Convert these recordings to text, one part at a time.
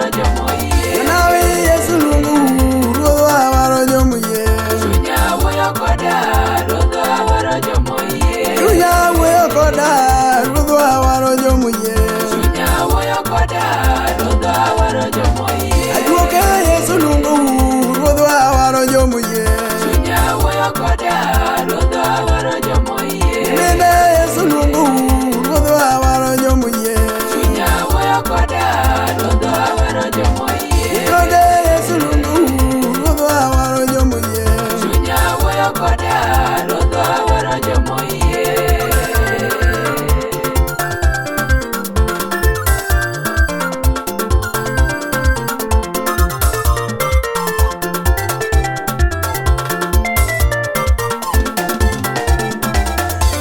waro jomoyie. Jonawi Yesu luongou, Ruodhwa waro jomoyie. Chunya wuoyo koda, Ruodhwa waro jomoyie. Chunya wuoyo koda, Ruodhwa waro jomoyie. Chunya wuoyo koda, Ruodhwa waro jomoyie. Ajuoke Yesu luongou, Ruodhwa waro jomoyie. Chunya wuoyo koda, Ruodhwa waro jomoyie. Mine Yesu luongou, Ruodhwa waro jomoyie. Chunya wuoyo koda, Ruodhwa waro jomoyie. Kode Yesu luongou, Ruodhwa waro jomoyie. Chunya wuoyo koda, Ruodhwa waro jomoyie.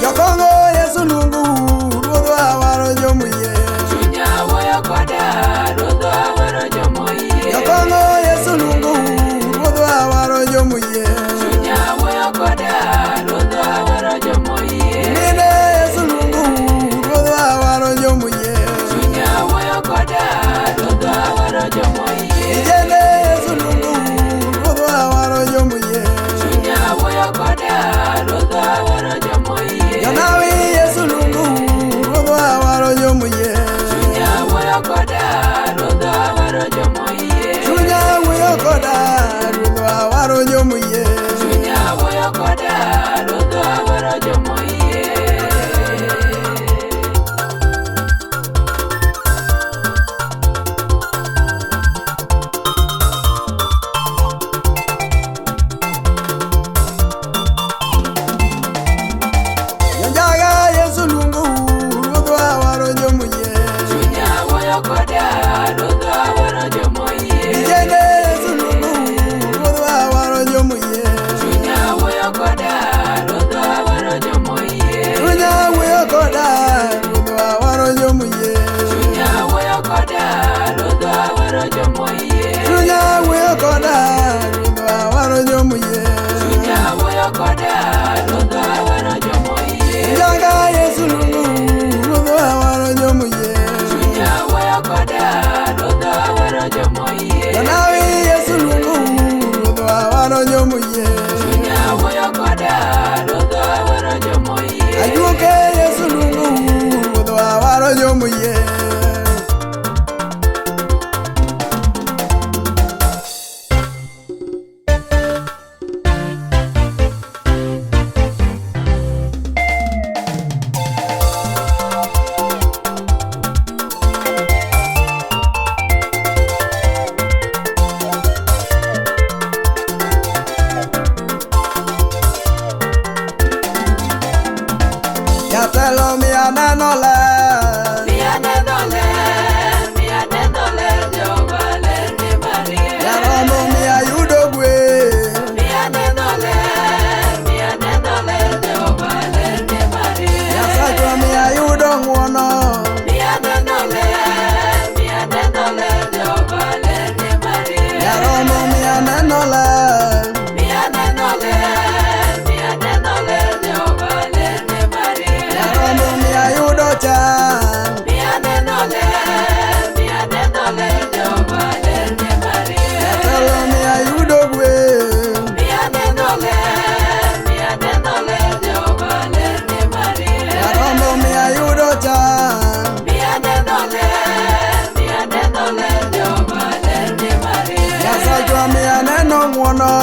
Jokongo Yesu luongou, Ruodhwa waro jomoyie. Chunya wuoyo koda, Ruodhwa waro jomoyie. Jokongo Yesu luongou, Ruodhwa waro jomoyie. Chunya wuoyo koda, Ruodhwa waro jomoyie. Mine Yesu luongou, Ruodhwa waro jomoyie. Chunya wuoyo koda, Ruodhwa waro jomoyie. Ijende Yesu luongou, Ruodhwa waro jomoyie. Chunya wuoyo koda, Ruodhwa waro jomoyie. Jonawi Yesu luongou, Ruodhwa waro jomoyie. Chunya wuoyo koda, Ruodhwa waro jomoyie. Chunya wuoyo koda, Ruodhwa waro jomoyie. Chunya wuoyo koda, Ruodhwa waro jomoyie. Jonjaga Yesu luongou, Ruodhwa waro jomoyie. Chunya wuoyo koda, Ruodhwa waro jomoyie. Ijende Yesu luongou, Ruodhwa waro jomoyie. Chunya wuoyo koda, Ruodhwa waro jomoyie. Chunya wuoyo koda, Ruodhwa waro jomoyie. Chunya wuoyo koda, Ruodhwa waro jomoyie. Chunya wuoyo koda, Ruodhwa waro jomoyie. Chunya wuoyo koda, Ruodhwa waro jomoyie. Jonjaga Yesu luongou, Ruodhwa waro jomoyie. Chunya wuoyo koda, Ruodhwa waro jomoyie. Jonawi Yesu luongou, Ruodhwa waro jomoyie. Chunya wuoyo koda, Ruodhwa waro jomoyie. Ajuoke Yesu luongou, Ruodhwa waro jomoyie. Jatelo miya neno ler, Miya neno ler, miya neno ler, Jehova ler ni marie. Jaromo miya yudo gweth. Miya neno ler, miya neno ler, Jehova ler ni marie. Nyasachwa miya yudo ng'wono. Miya neno ler, miya neno ler, Jehova ler ni marie. Jaromo miya neno ler, Miya neno ler, miya neno ler, Jehova ler ni marie. Jaromo miya yudo chan. Miya neno ler, miya neno ler, Jehova ler ni marie. Jatelo miya yudo gweth. Miya neno ler, miya neno ler, Jehova ler ni marie. Jaromo miya yudo chan. Miya neno ler, miya neno ler, Jehova ler ni marie. Nyasachwa miya neno ng'wono.